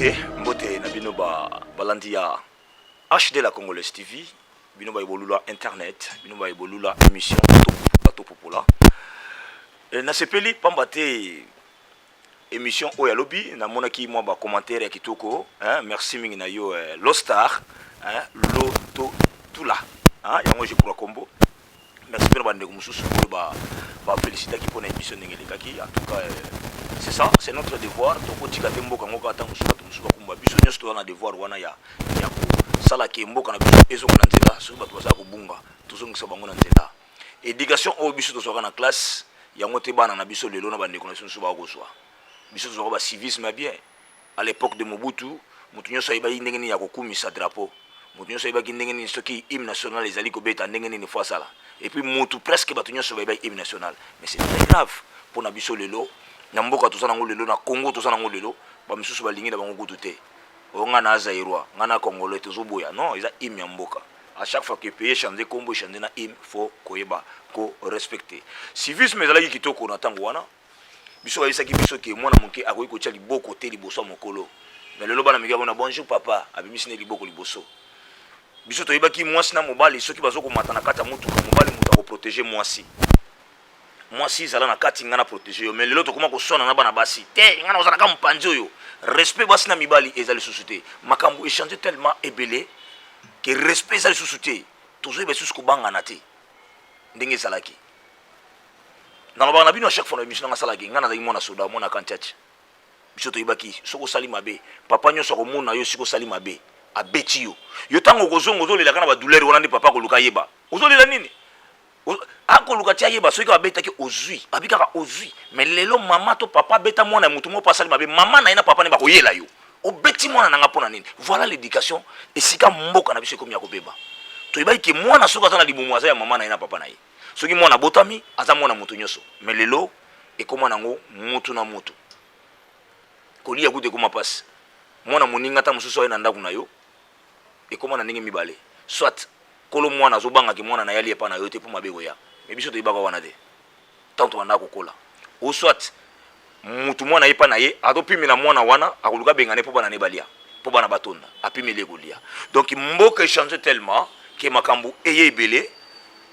Mbote, mbote na bino ba balandi ya HD la Congolaise TV, bino ba ebolula internet, bino ba ebolula émission to to popola. E, nasepeli pamba te émission oyo alobi namonaki mwa ba commentaire ya kitoko hein, merci mingi na yo eh, Lostar hein, Loto Tula hein, yango je crois kombo. Merci mpe na bandeko mosusu oyo bafélicitaki mpo na émission ndenge elekaki. En tout cas, c'est ça, c'est notre devoir. Tokotika te mboka yango kaka ntango mosusu bato mosusu bakumba biso. Nyonso toza na devoir wana ya kosala ke mboka na biso ezonga na nzela. Soki bato baza kobunga, tozongisa bango na nzela. Éducation oyo biso tozwaka na classe yango te bana na biso lelo na bandeko na biso mosusu bakozwa. Biso tozwaka bacivisme ya bien. À l'époque de Mobutu, moto nyonso ayebaki ndenge nini ya kokumisa drapeau, moto nyonso ayebaki ndenge nini soki hymne national ezali kobeta, ndenge nini fo asala. Et puis motu presque bato nyonso bayebaki hymne national. Mais c'est très grave mpona biso lelo na mboka toza nango lelo, na Congo toza nango lelo. Bamisusu balingi na bango kutu te oyo ngai na Zaïrois, ngai na Congolais, tozoboya. Non, eza hymne ya mboka. À chaque fois que pays change kombo, change na hymne, faut koyeba ko respecter. Civisme ezalaki kitoko na ntango wana. Biso bayebisaki biso ke mwana moke akoki kotia liboko te liboso ya mokolo. Mais lelo bana mike akona "Bonjour papa", abimisi ne liboko liboso. Biso toyebaki mwasi na mobali soki bazokomata na kati ya motuka, mobali moto akoprotéger mwasi, mwasi ezala na kati, ngai na protéger yo. Mais lelo tokoma koswana na bana basi te, ngai na kozalaka mopanzi oyo. Respect basi na mibali eza lisusu te. Makambo echange tellement ebele ke respect eza lisusu te, tozoyeba lisusu kobangana te ndenge ezalaki. Nalobaka na bino à chaque fois na émission nanga asalaki, ngai nazalaki mwana soda, mwana kantiache. Biso toyebaki soki osali mabe, papa nyonso akomona yo. Soki osali mabe, abeti yo. Yo ntango okozonga, ozolelaka na badouleur wana nde papa akoluka yeba ozolela nini. Akoluka ti ayeba soki abetaki ozwi, abi kaka ozwi. Mais lelo mama to papa abeta mwana ya motu moko mpo asali mabe, mama na ye na papa nde bakoyela yo: "Obeti mwana na nga mpo na nini?" Voilà l'éducation esika mboka na biso ekomi ya kobeba. Toyebaki ke mwana soki aza na libumu, aza ya mama na ye na papa na ye. Soki mwana abotami, aza mwana moto nyonso. Mais lelo ekóma nango mutu na mutu. Kolia kutu ekóma mpasi. Mwana moninga ata mosusu aye na ndako na yo, ekóma na ndenge mibale: soit kolo mwana azobangaki mwana na ye alia epa na yo te mpo mabe koya. Mais biso toyebaka wana te ntango tobandaka kokola. Ou soit mutu mwana ye epa na ye, azopimela mwana wana, akoluka bengane mpo bana ne balia, mpo bana batonda, apimeli ekolia. Donc mboka echange tellement ke makambo eye ebele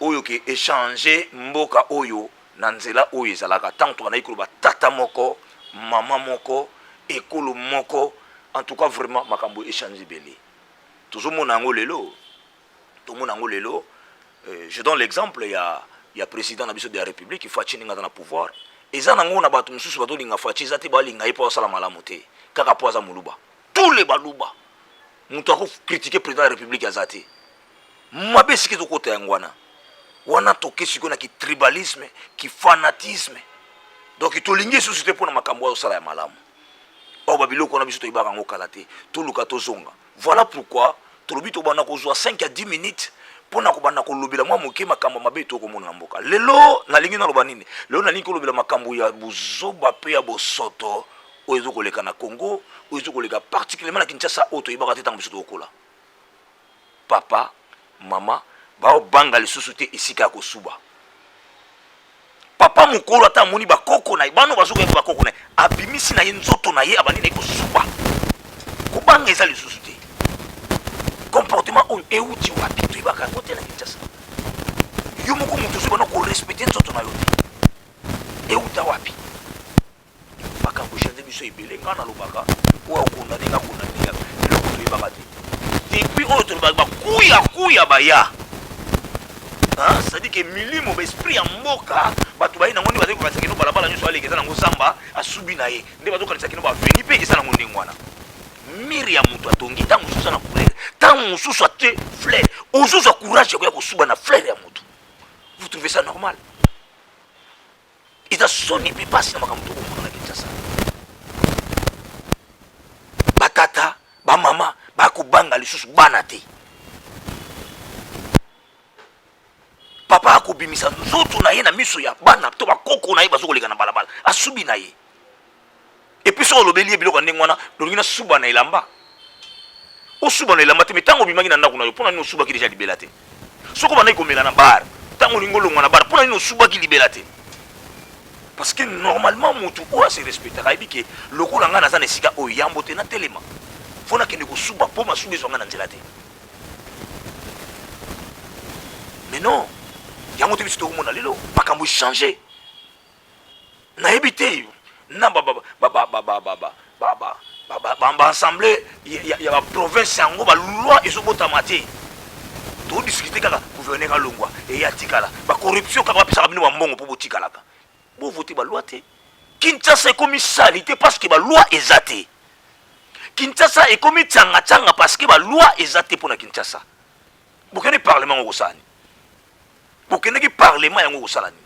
oyo ke echange mboka oyo na nzela oyo ezalaka ntango tobandaki koloba tata moko, mama moko, ekolo moko. En tout cas, vraiment makambo echange ebele, tozomona yango lelo, tomona yango lelo. Je donne l'exemple ya président na biso de la République, Fatshi, ndenge aza na pouvoir. Eza nango na bato mosusu bazolinga Fatshi, eza te balinga ye mpo asala malamu te, kaka mpo aza Moluba. Tous les Baluba, moto akocritiquer président ya République aza te. Mabe esika ezokota yango wana. Wana toke sikoyo na kitribalisme, kifanatisme. Donc tolingi lisusu te mpona makambo oyo osala ya malamu oyo. Babiloko wana biso toyebaka yango kala te. Toluka tozonga. Voilà pourquoi tolobi tobanda kozwa 5 à 10 minutes mpona kobanda kolobela mwa moke makambo mabe tokomona na mboka lelo. Nalingi naloba nini lelo? Nalingi kolobela makambo ya bozoba mpe ya bosoto oyo ezokoleka na Congo, oyo ezokoleka particulièrement na Kinshasa, oyo toyebaka te ntango biso tokokola. Papa, mama baobanga lisusu te esika ya kosuba. Papa mokolo ata amoni bakoko na ye, bana bazokoyeba bakoko na ye, abimisi na ye nzoto na ye, abandi na ye kosuba. Kobanga eza lisusu te. Comportement oyo euti wapi? Toyebaka yango te na Kinshasa. Yo moko moto ozoyi bana korespecter nzoto na yo te, euta wapi? Makambo echange biso ebele. Ngai nalobaka, oyo akondane nga akondane. Eloko toyebaka te depuis oyo tolobaka bakuya kuya baya, c'est-à-dire ke milimo, baesprit ya mboka, bato baye nango nde bazali kokanisa kino balabala nyonso aleka eza nango zamba, asubi na ye. Nde bazokanisa kino baveni mpe eza nango ndenge wana. Mur ya moto atongi, ntango mosusu na couleur, ntango mosusu atie fleur, ozozwa courage ya koya kosuba na fleur ya moto. Vous trouvez ça normal? Eza soni mpe mpasi na makambo tokomona na Kinshasa. Batata, bamama bakobanga lisusu bana te. Papa akobimisa nzoto na ye na miso ya bana to bakoko na ye bazokoleka na balabala, asubi na ye. Et puis soki olobeli ye biloko ya ndenge wana, lolingi nasuba na elamba, osuba na elamba te. Mais ntango obimaki na ndako na yo, mpo na nini osubaki déjà libela te? Soki obandaki komela na bar, ntango olingi olongwa na bar, mpo na nini osubaki libela te? Parce que normalement mutu oyo a se respectaka ayebi ke lokola ngai naza na esika oyo yambo te natelema fo nakende kosuba mpo masuba ezwa ngai na nzela te. Mais non, yango te biso tokomona lelo makambo echange. Nayebi te na ba ba ba ba ba ba ba ba ba ba ba assemblée ya ba province yango ba loi ezobotama te. Todiscute kaka gouverneur alongwa eye atikala ba corruption kaka bapesaka bino bambongo mpo botikalaka bovote ba loi te. Kinshasa ekomi sali te parce que ba loi eza te. Kinshasa ekomi tsanga tsanga parce que ba loi eza te mpo na Kinshasa. Bokende parlement yango kosala nini? Bokendeki parlement yango kosala nini?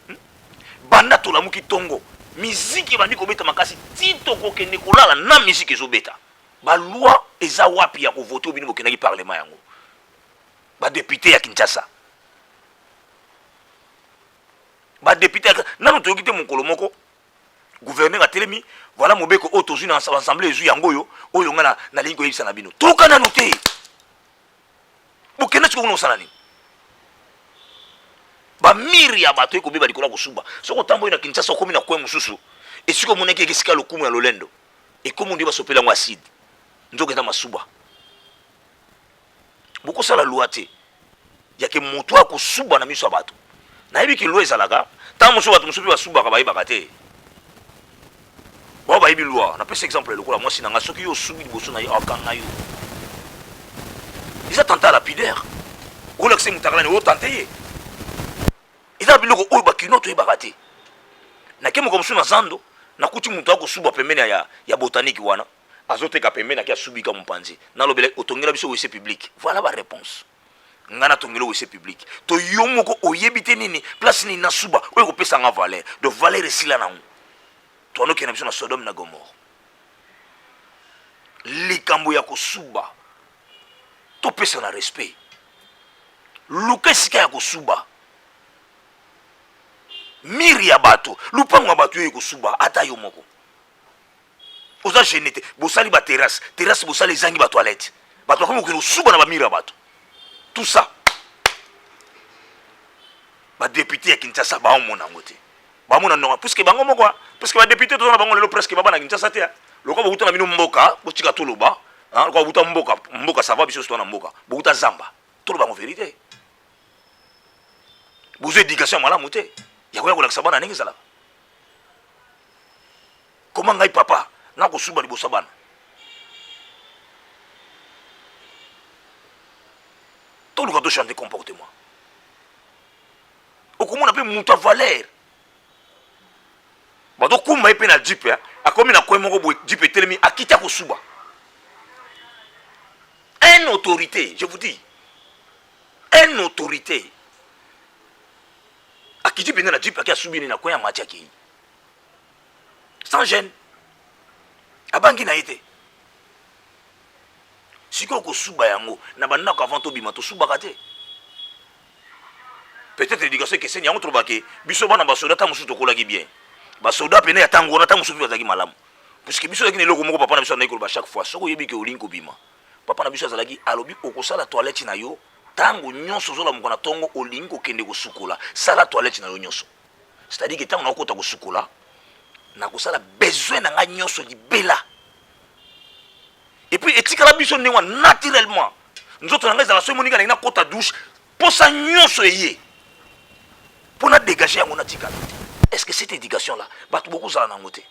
Hmm? Banda tolamuki tongo, miziki ebandi kobeta makasi ti tokokende kolala na miziki ezobeta. Ba loi eza wapi ya kovote oyo bino bokendaki parlement yango? Ba depute ya Kinshasa. Ba depute ya nanu toyoki te mokolo moko gouverneur atelemi voilà mobeko oyo tozwi na assemblée ezwi yango oyo oyo nga nalingi koyebisa na bino. Toyoka nanu te. Bokende sikoyo kuna kosala nini? Ba mire ya bato ekobeba likolo ya kosuba. Soki otamboli na Kinshasa okomi na coin mosusu, esika omonaki eke esika lokumu ya lolendo, ekomi nde basopeli yango acide. Nzoka eza masuba. Bokosala loi te ya ke moto akosuba na miso ya bato. Nayebi ke loi ezalaka, ntango mosusu bato mosusu mpe basubaka bayebaka te. Bao bayebi loi. Napesa exemple lokola mwasi na nga, soki yo osubi liboso na ye akanga yo. Eza tenta la pudeur. Olakisa mutakala ne otante ye. Eza biloko oyo bakino toyebaka te. Nake moko mosusu na zando, nakuti moto akosuba pembeni ya, ya botanique wana, azoteka pembeni ake asubika mopanzi. Nalobela otongela biso WC public. Voilà ba réponse. Nga natongela WC public. To yo moko oyebi te nini place nini nasuba oyo ekopesa nga valeur. Donc valeur esila nango. Toanokende biso na Sodome na Gomorre. Likambo ya kosuba topesa na respect. Luka esika ya kosuba. Mire ya bato, lupango ya bato yo ekosuba ata yo moko. Oza gêné te. Bosali ba terrasse, terrasse bosali ezangi ba toilette. Bato bakomi kokende kosuba na ba mire ya bato. Tout ça. Ba député ya Kinshasa baomona yango te. Bamona normal puisque bango moko, puisque ba député toza na bango lelo presque baba na Kinshasa te. Lokola bokuta na bino mboka, botika toloba, hein, lokola bokuta mboka, mboka ça va biso toza na mboka. Bokuta zamba. Toloba ngo vérité. Bozo éducation ya malamu te. Ya koya kolakisa bana ndenge ezalaka. Comment ngai papa nakosuba liboso ya bana? Toluka to changer comportement. Okomona mpe moto ya valeur bazokumba ye mpe na jeep, akomi na coin moko boye, jeep etelemi, akiti akosuba. Un autorité, je vous dis, un autorité akiti mpenza na jeep, aki asubi na coin ya mati, akei sans gêne, abangi na ye te. Sikoyo kosuba yango na bandako avant tobima tosubaka te. Peut-être éducation ekeseni, yango tolobaka ke biso bana basoda ntango mosusu tokolaki bien. Basoda pene ya ntango wana ntango mosusu mpe bazalaki malamu, puisque biso ezalaki na eloko moko papa na biso azalaki koloba chaque fois, soki oyebi ke olingi kobima, papa na biso azalaki alobi okosala toilette na yo ntango nyonso ozolamuka na ntongo olingi kokende kosukola, sala toilette na yo nyonso. C'est-à-dire que ntango nakokota kosukola, nakosala besoin na ngai nyonso libela. Et puis etikala biso ndenge wana naturellement. Nzoto na ngai ezala soki moninga nalingi nakota douche, posa nyonso eye mpo na dégager yango natikala. Est-ce que cette éducation là bato bokozala nango te?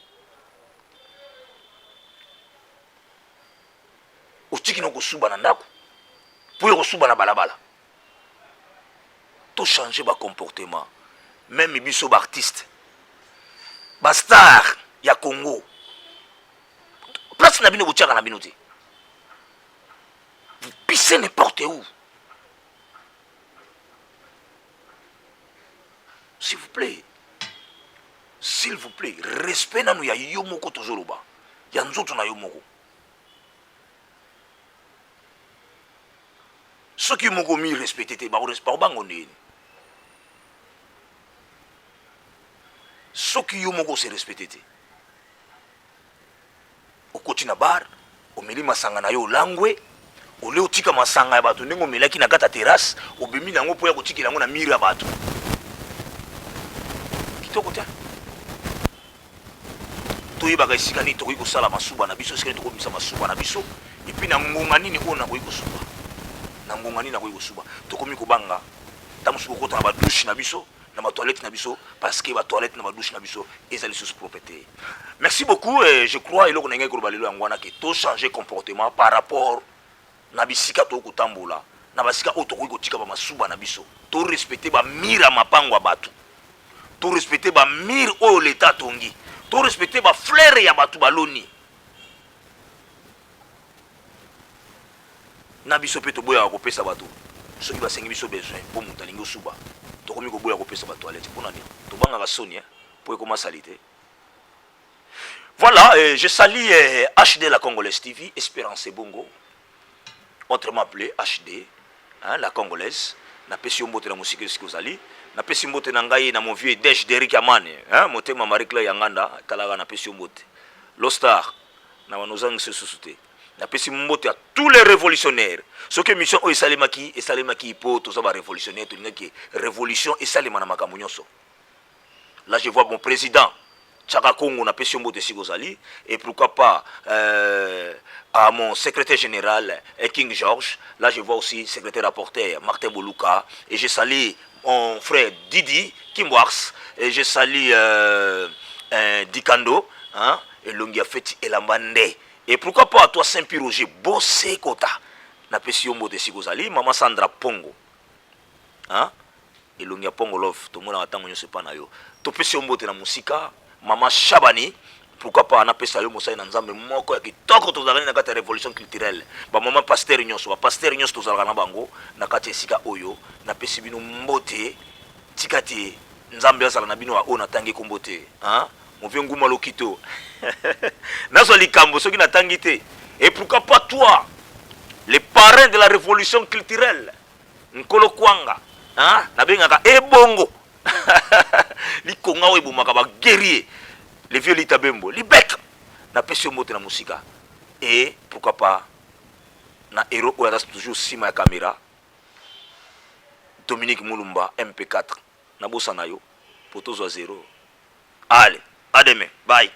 Otiki na kosuba na ndako mpo yo kosuba na balabala. To changer ba comportement. Même biso ba artiste, ba star ya Congo, place na bino botiaka na bino te. Vous pissez n'importe où. S'il vous plaît, s'il vous plaît, respect nanu ya yo moko tozoloba, ya nzoto na yo moko. Soki moko mi respecte te, bakobango ndeni. Soki yo moko se respecte te, okoti na bar, omeli masanga na yo olangwe, ole otika masanga ya bato ndenge omelaki na kati ya terrasse, obimi na yango mpo ya kotikela yango na mire ya bato. Kitoko te. Toyebaka esika nini tokoki kosala masuba na biso, esika nini tokobimisa masuba na biso, et puis na ngonga nini oyo nakoki kosuba. Na ngonga nini nakoki kosuba. Tokomi kobanga ntango mosusu kokota na ba douche na biso, na ba toilette na biso, parce que ba toilette na ba douche na biso eza lisusu propre te. Merci beaucoup et je crois eloko na ngai koloba lelo yango wana ke to changer comportement par rapport na bisika tokoki kotambola, na basika oyo tokoki kotika ba masuba na biso. To respecter ba mur ya mapango ya bato, to respecter ba mur oyo l'État atongi, to respecter ba fleurs ya bato baloni. Na biso mpe toboyaka kopesa bato soki basengi biso besoin, mpo moto alingi osuba, tokomi koboya kopesa ba toilette. Mpona nini? Tobangaka soni, eh? Mpo ekoma sali te. Voilà, je salue HD la Congolaise TV, Espérance Bongo, autrement appelé HD, hein, la Congolaise. Napesi yo mbote na mosika esika ozali. Napesi mbote na ngai na mon vieux Dej Derrick Amane, hein, motema Marie Claire Yanganda, talaka, napesi yo mbote. Lo Star, na banozangisa susu te. Napesi mbote à tous les révolutionnaires. Soki émission oyo esalemaki, esalemaki po toza ba révolutionnaire, tolingaki révolution esalema na makambo nyonso. Là, je vois mon président Tchaka Congo, napesi yo mbote esika ozali, et pourquoi pas à mon secrétaire général King George. Là, je vois aussi secrétaire rapporteur Martin Boluka, et je salue mon frère Didi Kimboars, et je salue Dikando, hein, elongi ya feti elamba nde, et pourquoi pas à toi Saint-Pierre Roger Bosse Kota, napesi yo mbote esika ozali. Mama Sandra Pongo, hein, elongi ya Pongo Love, tomonaka ntango nyonso epa na yo, topesi yo mbote na mosika. Mama Shabani, pourquoi pas napesa yo mosali na Nzambe moko ya kitoko, tozalaka na kati ya révolution culturelle, bamama pasteur nyonso, bapasteur nyonso tozalaka na bango na kati ya esika oyo, napesi bino mbote. Tika te Nzambe azala na bino. Oyo natangi kombo te, movie Nguma Lokito, nazwa likambo soki natangi te. Et pourquoi pas toi, le parrain de la révolution culturelle, Nkolo Kwanga, nabengaka ebongo likonga oyo ebomaka baguerrier, le vieux Lita Bembo Libek, napesi yo mbote na mosika. Et pourquoi pas na héros oyo aza toujours nsima ya caméra, Dominique Mulumba MP4, nabosana yo po tozwa 0. Allez, à demain, bye.